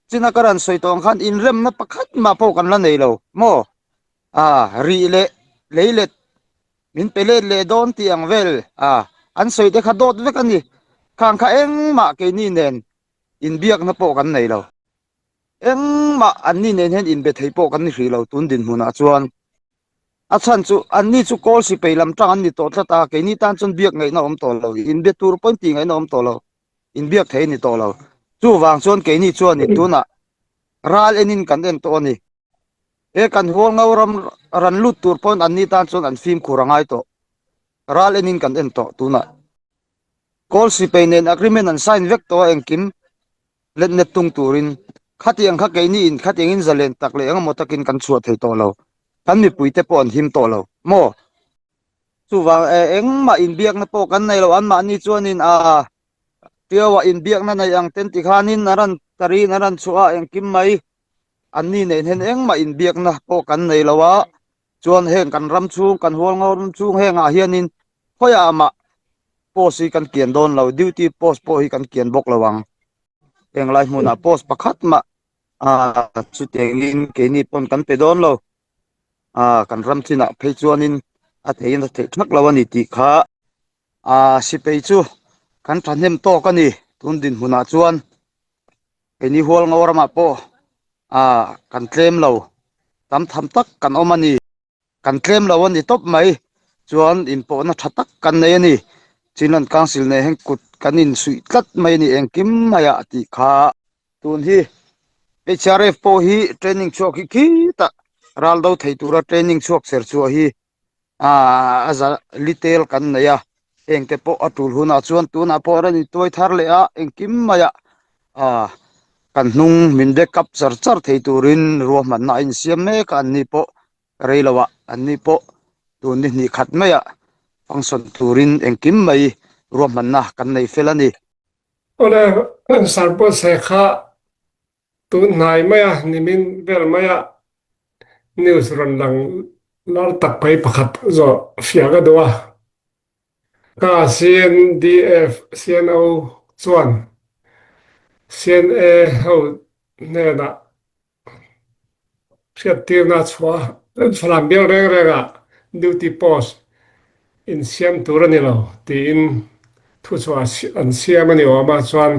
China ka rawn sawi tawh ang khan inremna pakhat mah pawh kan la nei lo maw? A rih leh lei let min pe let leh dawn tih ang vel a an sawi te kha dawt vek a ni. Khang kha engmah keini nen inbiakna pawh kan nei lo. Engmah anni nen hian inbe thei pawh kan ni hrih lo tun dinhmunah chuan. A chhan chu anni chu kawl sipei lam tang an ni tawh tlat a, keini tan chuan biak ngaihna awm tawh lo, inbe tur pawhin tih ngaihna awm tawh lo. inbiak thei a ni tawh lo. Chuvang chuan keini chuanin tunah ral enin kan en tawh a ni. He kan hual ngo ram ran lut tur pawn anni tan chuan an fimkhur a ngai tawh. Ral enin kan en tawh tunah. Kawl sipei nen agreement an sign vek tawh a engkim let net tung turin. Khatiang kha keini in khatiangin zalen tak leh engemaw takin kan chhuah thei tawh lo. Kan mipuite pawh an him tawh lo maw? Chuvang engmah inbiakna pawh kan nei lo, anmahni chuanin a Tiauah inbiakna nei ang ten tikhanin a rawn tarin a rawn chhuah a, engkim mai anni neih hian engmah inbiakna pawh kan nei lo a, chuan heng kan ram chhung kan hual ngawr ram chhung hengah hianin khawiah mah post hi kan kian dawn lo, duty post pawh hi kan kian bawk lo ang. Henglai hmunah post pakhat mah chutiangin keini pawn kan pe dawn lo. ah kan ram chinah phei chuanin a theihin a theih thak lo a ni tih kha ah sipei chu kan thahnem tawk a ni tun dinhmunah chuan keini hual ngo ramah pawh ah kan tlem lo tam tham tak kan awm a ni kan tlem lo a ni tawp mai chuan inpawhna tha tak kan nei a ni Chinland Council nen hian kut kan insuih tlat mai a ni engkim maiah tih kha. Tun hi HRF pawh hi training chhuak hi khitah ral do thei tura training chhuak ser chhuah hi aaa a za litail kan nei a, heng te pawh a tul hunah chuan tunah pawh rawn intuai thar leh a engkim maiah aaa kan hnung min back up char char thei turin ruahmanna a insiam mek a anni pawh rei loah anni pawh tun ni hnih khat maiah function turin engkim mai ruahmanna kan nei fel a ni. Awle, Sarpawlse kha tun hnai maia nimin vel maia news rawn lang lar tak mai pakhat zawh fiah ka duh a. Ka CNDF CNO chuan CNA ho hnenah Hriattirna chhuah Falam bial reng rengah duty post insiam tur a ni lo tiin thuchhuah an siam a ni awm a, chuan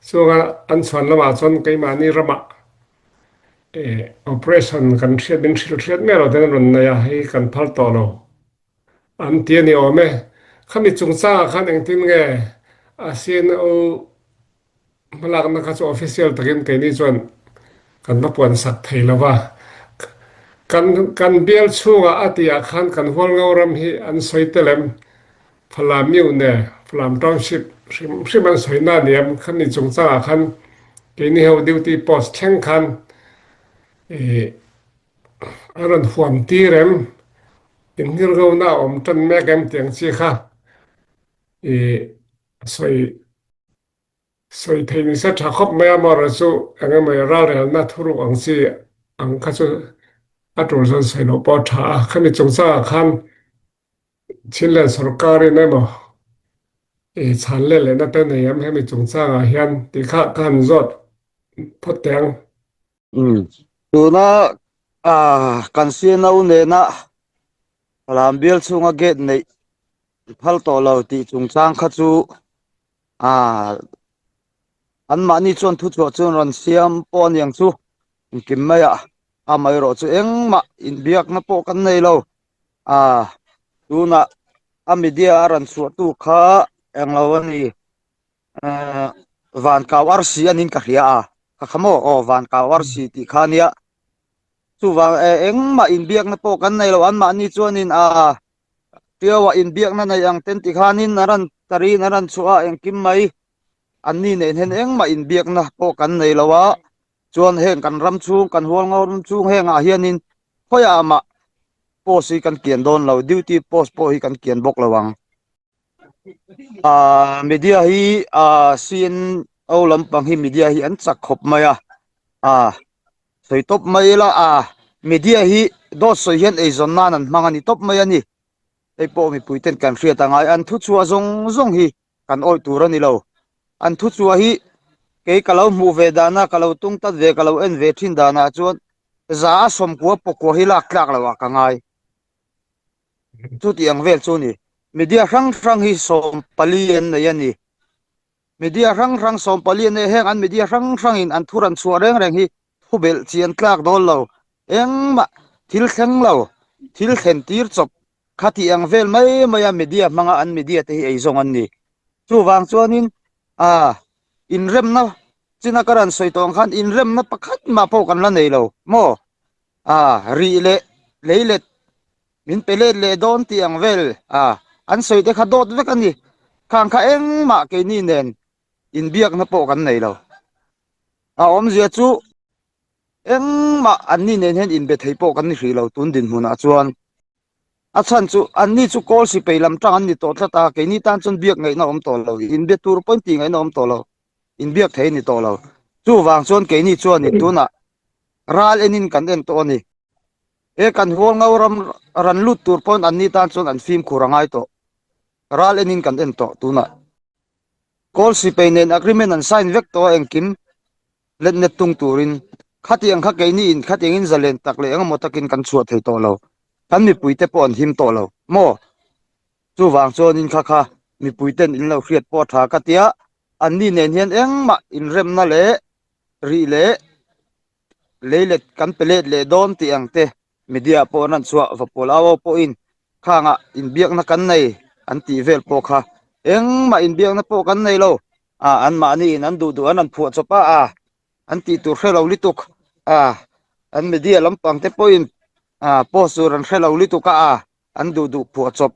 chunga an chhuan lamah chuan keimahni ramah operation kan hriat min hrilh hriat miah lo ten an rawn nei a, hei kan phal tawh lo an ti a ni awm e. Khami chungchangah khan engtin nge a CNO Hmalakna kha chu official takin keini chuan kan va puan sak thei lo va. Kan kan bial chhungah a tihah khan kan Hualngo ram hi an sawi tel em? Falam Mune, Falam Township hrim hrim an sawi na ni em? Khami chungchangah khan keini ho duty post thleng khan ih a rawn huam tir em? Inhirngona a awm tan mek em tih ang chi kha ih a sawi. Sawi thei ni se tha khawp mai a, amaherawh chu eng emaw ralrelna thuruk ang chi ang kha chu a tul chuan sawi loh pawh a tha a. Khami chungchangah khan Chinland sorkarin emaw i chhan let lehna te nei em hemi chungchangah hian tih kha ka han zawt phawt teh ang. Tuna kan CNO nena Falam bial chhunga gate neih phal tawh lo tih chungchang kha chu Ah, anmahni chuan thuchhuah chuan rawn siam pawh a niang chu engkim maiah amaherawh chu engmah inbiakna pawh kan nei lo. Ah, tunah a media a rawn chhuahtu kha englo a ni. Ah, Vankau arsi anin ka hria a, ka kha maw? Aw, Vankau arsi tih kha ania. Chuvang engmah inbiakna pawh kan nei lo anmahni chuanin ah Tiauah inbiakna nei ang ten tikhanin a rawn tarin a rawn chhuah a, engkim mai anni neih hian engmah inbiakna pawh kan nei lo a, chuan heng kan ram chhung kan hual ngawr ram chhung hengah hianin khawiah mah post hi kan kian dawn lo, duty post pawh hi kan kian bawk lo ang. Ahh media hi ahh CNO lampang hi media hi an chak khawp mai a, ahh sawi tawp mai ila ahh media hi dawt sawi hian eizawn nan an hmang a ni tawp mai a ni, hei pawh mipui ten kan hriat a ngai, an thu chhuah zawng zawng hi kan awih tur a ni lo, an thu chhuah hi. Kei ka lo hmuh ve dana, ka lo tung tat ve, ka lo en ve thin danah chuan za a 90 pakua hi lak tlak loh ah ka ngai. Chuti ang vel chu a ni. Media hrang hrang hi 14 an nei a ni. Media hrang hrang 14 an nei a, heng an media hrang hrangin an thu rawn chhuah reng reng hi thu belh chian tlak dawn lo. Engmah thil thleng lo, thil thlen tir chawp Khati ang vel mai mai a media hmanga an media te hi eizawng an ni. Chuvang chuanin ah inremna china ka rawn sawi tawh ang khan inremna pakhat mah pawh kan la nei lo maw? Ah rih leh lei let min pe let leh dawn tih ang vel ah an sawi te kha dawt vek a ni. Khang kha engmah keini nen inbiakna pawh kan nei lo. A awmzia chu Engmah anni nen hian inbe thei pawh kan ni hrih lo tun dinhmunah chuan. A chhan chu anni chu kawl sipei lam tang an ni tawh tlat a, keini tan chuan biak ngaihna awm tawh lo, inbe tur pawhin tih ngaihna awm tawh lo, inbiak thei a ni tawh lo. Chuvang chuan keini chuanin tunah ral enin kan en tawh a ni. He kan hual ngau ram ran lut tur pawhin anni tan chuan an fimkhur a ngai tawh. Ral enin kan en tawh tunah. Kawl sipei nen agreement an sign vek tawh a engkim. Let net tung turin khatiang kha keini in khatiang in zalen tak leh engemaw takin kan chhuah thei tawh lo. Kan mipuite pawh an him tawh lo maw? Chuvang chuanin kha kha mipuiten in lo hriat pawh a tha ka tia, anni nen hian engmah inremna leh rih leh leilet kan pe let leh dawn tih ang te Media pawh an rawn chhuah Vapual au au pawhin khangah inbiakna kan nei an tih vel pawh kha engmah inbiakna pawh kan nei lo a anmahni in an duh duh an rawn phuah chawp a a an tih tur hre lo lutuk a an media lampang te pawhin a post tur an hre lo lutuk a a an duh duh phuah chawp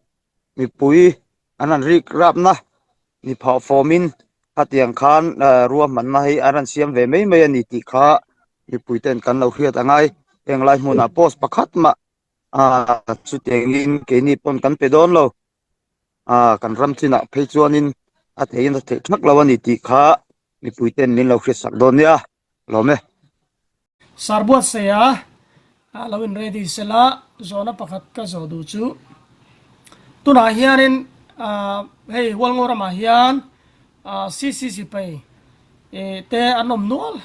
mipui an rawn rik rapna ni phah fawmin khatiang khan ruahmanna hi an rawn siam ve mai mai a ni tih kha mipui ten kan lo hriat a ngai. Heng lai hmunah post pakhat mah chutiangin keini pawn kan pe dawn lo. Kan ram chinah phei chuanin a theihin a theih thak lo a ni tih kha mipui ten min lo hriatsak dawn nia. Lawm e. Sir Buatsaia a lo in ready sela zawhna pakhat ka zawh duh chu tunah hianin hei Hualngo ramah hian CC sipai te an awm nual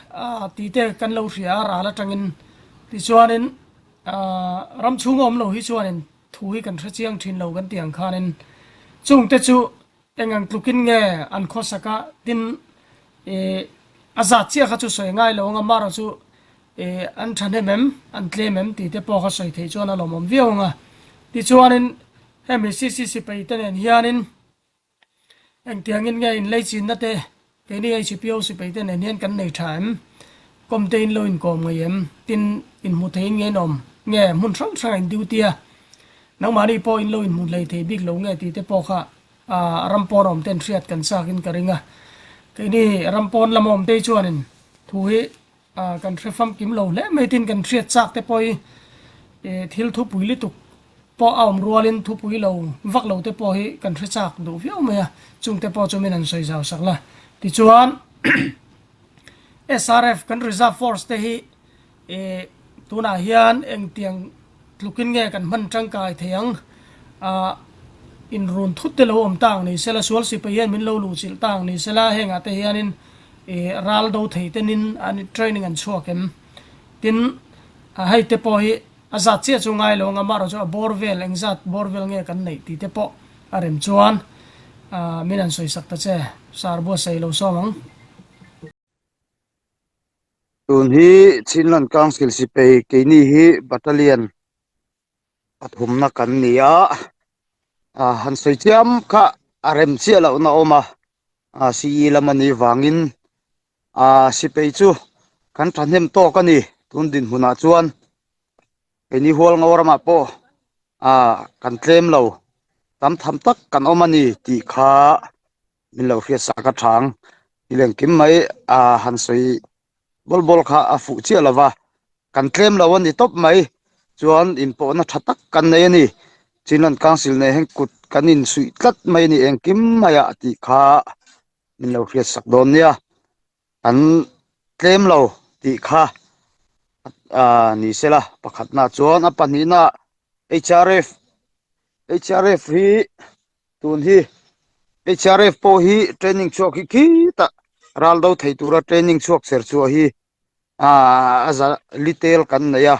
tih te kan lo hria a ral atangin tichuanin ram chhunga awm lo hi chuanin thu hi kan hre chiang thin lo kan tih ang khanin chungte chu Eng ang tlukin nge an khawsak a, tin ih a zat chiah kha chu sawi ngai lo ang a, amaherawh chu ih an thahnem em, an tlem em tih te pawh kha sawi theih chuan a lawmawm viau ang a. Tichuanin hemi CC sipai te nen hianin engtiangin nge inleichinna te Keini HPO sipai te nen hian kan nei tha em? Kawm te in lo inkawm ngei em? Tin, inhmu thei in nge in awm? Nge hmun hrang hrangah in duty a? Nangmahni pawh in lo inhmu hlei thei bik lo nge tih te pawh kha ram pawn awm ten hriat kan chak in ka ring a. Keini ram pawn lama awm te chuanin thu hi Kan hre famkim lo hle mai tin kan hriat chak te pawh hi thil thupui lutuk pawh a awm rualin thupui lo vak lo te pawh hi kan hre chak duh viau mai a, chung te pawh chu min han sawi zau sak la. Tichuan SRF kan reserve force te hi tunah hian engtiang Tlukin nge kan hman tangkai thei ang? Ahh, inrun thut te lo awm ta ang ni sela, sual sipai hian min lo luhchilh ta ang ni sela, hengah te hianin ih ral do thei tenin an training an chhuak em? Tin, hei te pawh hi a zat chiah chu ngai lo ang, amaherawh chu a bawr vel, engzat bawr vel nge kan neih tih te pawh a rem chuan ahh min han sawisak ta che, Sir Buatsaih lo sawm ang. Tun hi Chinland Council sipai keini hi Battalion pathumna kan ni a, ah han sawi chiam kha a rem chiah lohna a awm a, ah CE lam a nih vangin ah sipai chu kan thahnem tawk a ni tun dinhmunah chuan keini Hualngo ramah pawh ah kan tlem lo tam tham tak kan awm a ni tih kha. Min lo hriat sak a thang thil engkim mai a han sawi bawl bawl kha a fuh chiah lo va, kan tlem lo a ni tawp mai chuan inpawhna tha tak kan nei a ni. Chinland Council nen hian kut kan insuih tlat mai a ni engkim maiah tih kha min lo hriat sak dawn nia. An tlem lo tih kha ni sela pakhatna chuan a pahnihna HRF HRF hi tun hi HRF pawh hi training chhuak hi khitah. ral do thei tura training chhuak ser chhuah hi a za litail kan nei a,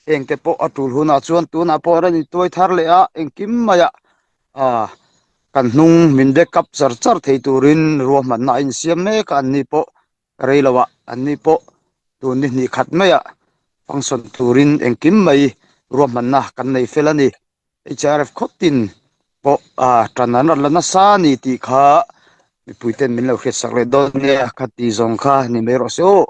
hengte pawh a tul hunah chuan tunah pawh rawn intuai thar leh a, engkim maiah kan hnung min back up char char thei turin ruahmanna a insiam mek a, anni pawh rei loah anni pawh tun ni hnih khat maiah function turin engkim mai ruahmanna kan nei fel a ni. HRF khawtin pawh tan an rawn la nasa a ni tih kha mipuiten min lo hriatsak leh dawn nia, kha ti zawng kha ni mai rawh se aw.